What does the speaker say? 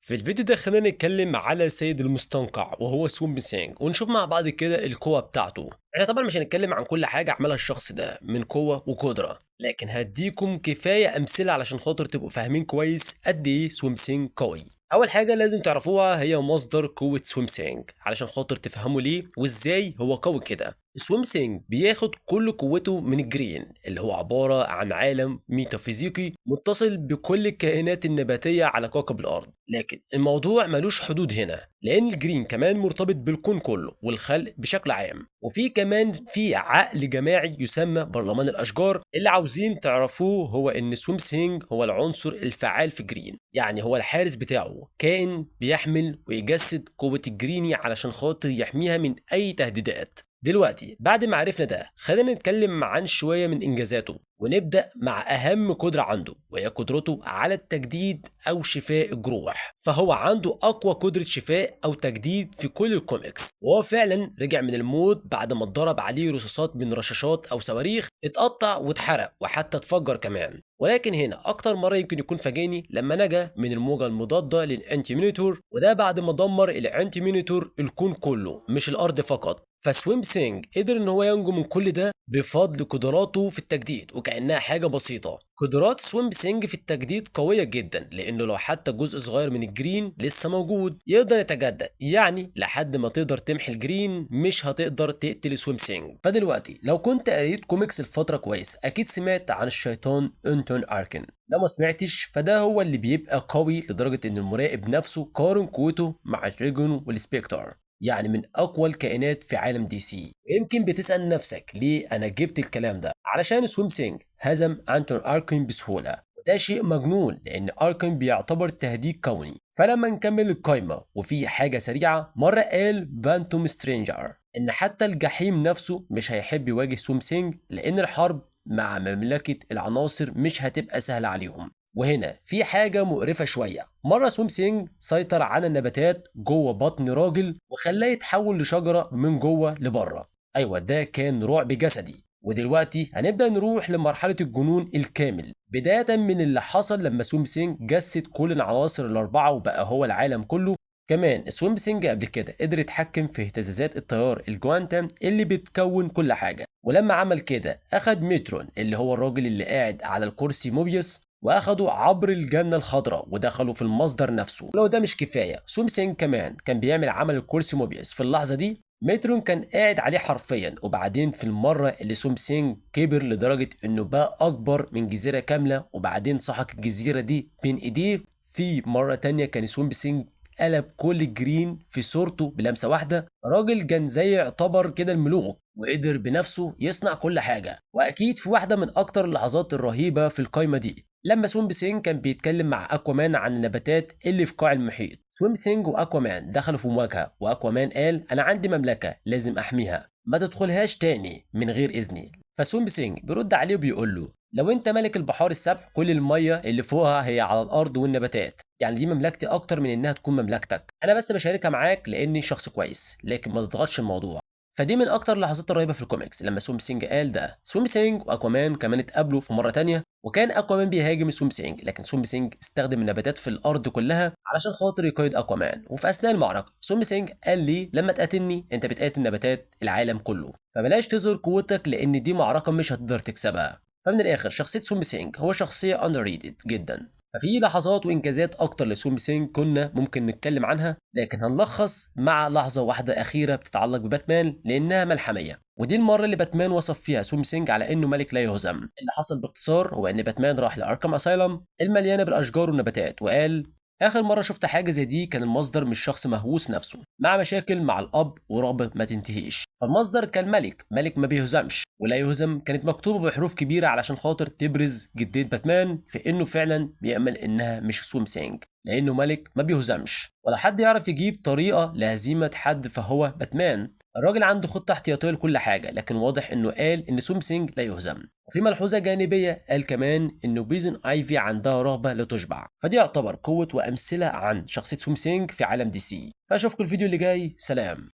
في الفيديو ده خلينا نتكلم على سيد المستنقع وهو سوامب ثينج، ونشوف مع بعض كده القوة بتاعته. احنا طبعا مش هنتكلم عن كل حاجة عملها الشخص ده من قوة وقدرة، لكن هديكم كفاية أمثلة علشان خاطر تبقوا فاهمين كويس قد إيه سوامب ثينج قوي. أول حاجة لازم تعرفوها هي مصدر قوة سوامب ثينج علشان خاطر تفهموا ليه وإزاي هو قوي كده. سوامب ثينج بياخد كل قوته من ال green، اللي هو عبارة عن عالم ميتافيزيقي متصل بكل الكائنات النباتية على كوكب الأرض. لكن الموضوع ملوش حدود هنا، لأن ال green كمان مرتبط بالكون كله والخلق بشكل عام، وفي كمان في عقل جماعي يسمى برلمان الأشجار. اللي عاوزين تعرفوه هو إن سوامب ثينج هو العنصر الفعال في green، يعني هو الحارس بتاعه، كائن بيحمل ويجسد قوة ال green علشان خاطر يحميها من أي تهديدات. دلوقتي بعد ما عرفنا ده خلينا نتكلم عن شوية من إنجازاته، ونبدأ مع أهم قدرة عنده وهي قدرته على التجديد أو شفاء الجروح. فهو عنده أقوى قدرة شفاء أو تجديد في كل الكوميكس، وهو فعلا رجع من الموت بعد ما اتضرب عليه رصاصات من رشاشات أو صواريخ، اتقطع واتحرق وحتى اتفجر كمان. ولكن هنا أكتر مرة يمكن يكون فاجئني لما نجا من الموجة المضادة لل Anti-Monitor، وده بعد ما دمر ال Anti-Monitor الكون كله مش الأرض فقط. فسوامب ثينج قدر ان هو ينجو من كل ده بفضل قدراته في التجديد، وكأنها حاجة بسيطة. قدرات سوامب ثينج في التجديد قوية جدا، لانه لو حتى جزء صغير من ال green لسه موجود يقدر يتجدد، يعني لحد ما تقدر تمحي ال green مش هتقدر تقتل سوامب ثينج. فدلوقتي لو كنت قريت كوميكس الفترة كويس اكيد سمعت عن الشيطان انتون اركن. لو ما سمعتش فده هو اللي بيبقى قوي لدرجة ان المراقب نفسه قارن قوته مع دراجون والسبكتر، يعني من أقوى الكائنات في عالم دي سي. يمكن بتسأل نفسك ليه أنا جبت الكلام ده؟ علشان سوامب ثينج هزم أنتون أركن بسهولة، وده شيء مجنون لأن أركن بيعتبر تهديد كوني. فلما نكمل القايمة وفي حاجة سريعة، مرة قال فانتوم سترينجر إن حتى الجحيم نفسه مش هيحب يواجه سوامب ثينج، لأن الحرب مع مملكة العناصر مش هتبقى سهلة عليهم. وهنا في حاجة مقرفة شوية، مرة سوامب ثينج سيطر على النباتات جوه بطن راجل وخلاه يتحول لشجرة من جوه لبره. أيوة ده كان رعب جسدي. ودلوقتي هنبدأ نروح لمرحلة الجنون الكامل، بداية من اللي حصل لما سوامب ثينج جسد كل العناصر الأربعة وبقى هو العالم كله. كمان سوامب ثينج قبل كده قدر يتحكم في اهتزازات التيار الجوانتم اللي بتكون كل حاجة، ولما عمل كده أخد ميترون اللي هو الراجل اللي قاعد على الكرسي موبيوس واخدوا عبر الجنة الخضراء ودخلوا في المصدر نفسه. لو ده مش كفاية، سوامب ثينج كمان كان بيعمل عمل الكرسي موبيوس. في اللحظة دي ميترون كان قاعد عليه حرفيا. وبعدين في المرة اللي سوامب ثينج كبر لدرجة انه بقى اكبر من جزيرة كاملة، وبعدين سحق الجزيرة دي بين ايديه. في مرة تانية كان سوامب ثينج قلب كل ال green في صورته بلمسة واحدة. راجل كان زي يعتبر كده الملوك، وقدر بنفسه يصنع كل حاجة. وأكيد في واحدة من أكتر اللحظات الرهيبة في القايمة دي لما سوامب ثينج كان بيتكلم مع أكوامان عن النباتات اللي في قاع المحيط. سوامب ثينج وأكوامان دخلوا في مواجهة، وأكوامان قال أنا عندي مملكة لازم أحميها، ما تدخلهاش تاني من غير إذني. فسوامب ثينج بيرد عليه وبيقول له لو انت ملك البحار السبع كل المية اللي فوقها هي على الارض والنباتات، يعني دي مملكتي اكتر من انها تكون مملكتك، انا بس بشاركها معاك لاني شخص كويس، لكن ما تضغطش الموضوع. فدي من اكتر اللحظات الرهيبة في الكوميكس لما سوامب ثينج قال ده. سوامب ثينج واكوامان كمان اتقابلوا في مرة تانية، وكان اكوامان بيهاجم سوامب ثينج، لكن سوامب ثينج استخدم النباتات في الارض كلها علشان خاطر يقيد اكوامان. وفي اثناء المعركة سوامب ثينج قال لي لما تقاتلني انت بتقاتل نباتات العالم كله، فبلاش تظهر قوتك لان دي معركة مش هتقدر تكسبها. فمن الاخر شخصية سوامب ثينج هو شخصية underrated جدا. ففي لحظات وانجازات اكتر لسوامب ثينج كنا ممكن نتكلم عنها، لكن هنلخص مع لحظة واحدة اخيرة بتتعلق بباتمان لانها ملحميه، ودي المرة اللي باتمان وصف فيها سوامب ثينج على انه ملك لا يهزم. اللي حصل باختصار هو ان باتمان راح لاركام اسايلم المليانة بالاشجار والنباتات وقال اخر مرة شفت حاجة زي دي كان المصدر مش شخص مهووس نفسه مع مشاكل مع الاب ورغبه ما تنتهيش. فالمصدر كان ملك، ملك ما بيهزمش ولا يهزم، كانت مكتوبة بحروف كبيرة علشان خاطر تبرز جدية باتمان في انه فعلا بيأمل انها مش سوامب ثينج لانه ملك ما بيهزمش، ولا حد يعرف يجيب طريقه لهزيمه حد فهو باتمان. الراجل عنده خطه احتياطيه لكل حاجة، لكن واضح انه قال ان سوامب ثينج لا يهزم. وفي ملحوظة جانبيه قال كمان انه بويزن ايفي عندها رغبة لا تشبع. فدي يعتبر قوة وامثلة عن شخصية سوامب ثينج في عالم دي سي. فاشوفكم الفيديو اللي جاي، سلام.